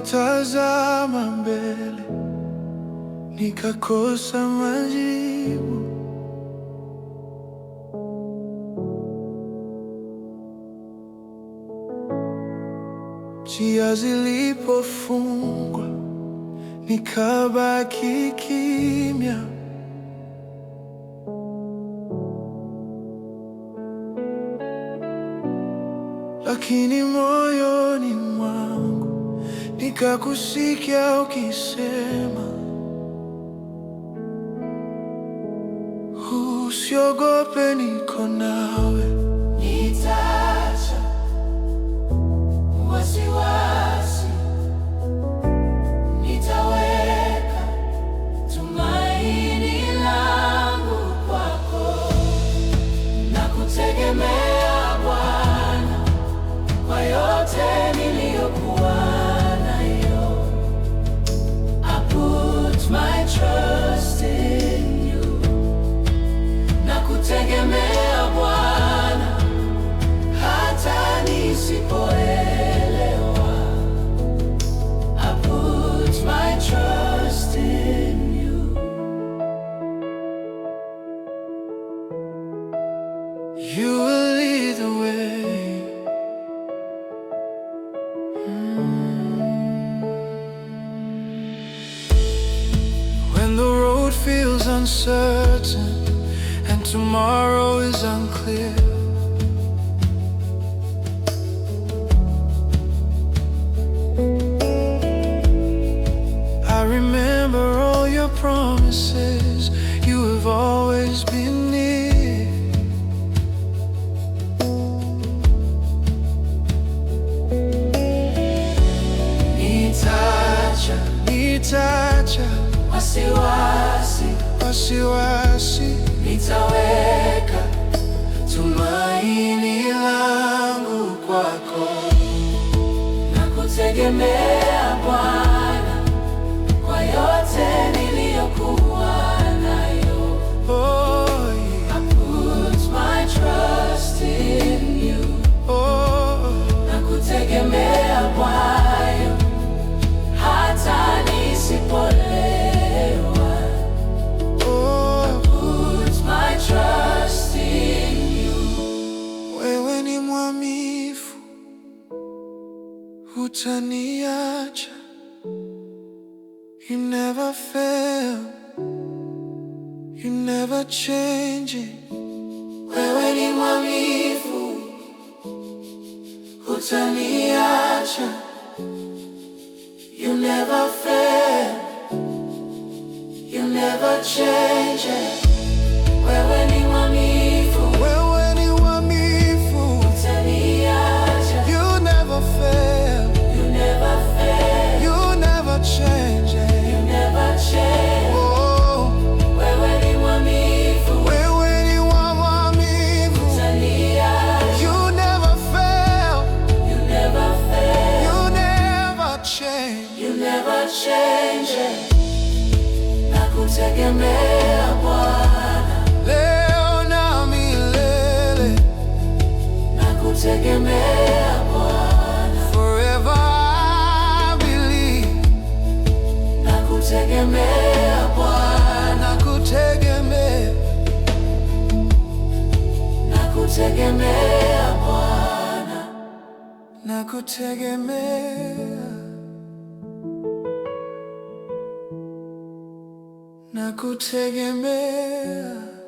Nilipotazama mbele nikakosa majibu, njia zilipofungwa nikabaki kimya. Lakini moyoni mwangu nikakusikia ukisema, usiogope, niko nawe. Nitaacha wasiwasi, nitaweka tumaini langu kwako nakutegemea Bwana kwa yote niliyokuwa nayo. I put my trust in you. Nakutegemea Bwana hata nisipoelewa. I put my trust in you. You will lead the way. When the road feels uncertain and tomorrow is unclear, I remember all your promises. You have always been near. Nitaacha Nitaacha wasiwasi, wasiwasi, nitaweka tumaini langu kwako. Nakutegemea Bwana kwa yote niliyokuwa nayo. Oh, yeah. I put my trust in you. Oh, Nakutegemea Bwana hata nisipoelewa. Oh. Put my trust in you. Wewe ni mwaminifu, hutaniacha. You never fail, you never change. Wewe ni mwaminifu, hutaniacha. You never fail, you never change. Wewe ni mwaminifu, Wewe ni mwaminifu, hutaniacha. You never fail, You never fail, you never change. You never change. Oh, Wewe ni mwaminifu, wewe ni mwaminifu, hutaniacha. You never fail, You never fail, you never change. You never change. Nakutegemea Bwana, Leo na milele, nakutegemea Bwana, forever I believe. Nakutegemea Bwana, Nakutegemea, nakutegemea Bwana, nakutegemea, nakutegemea.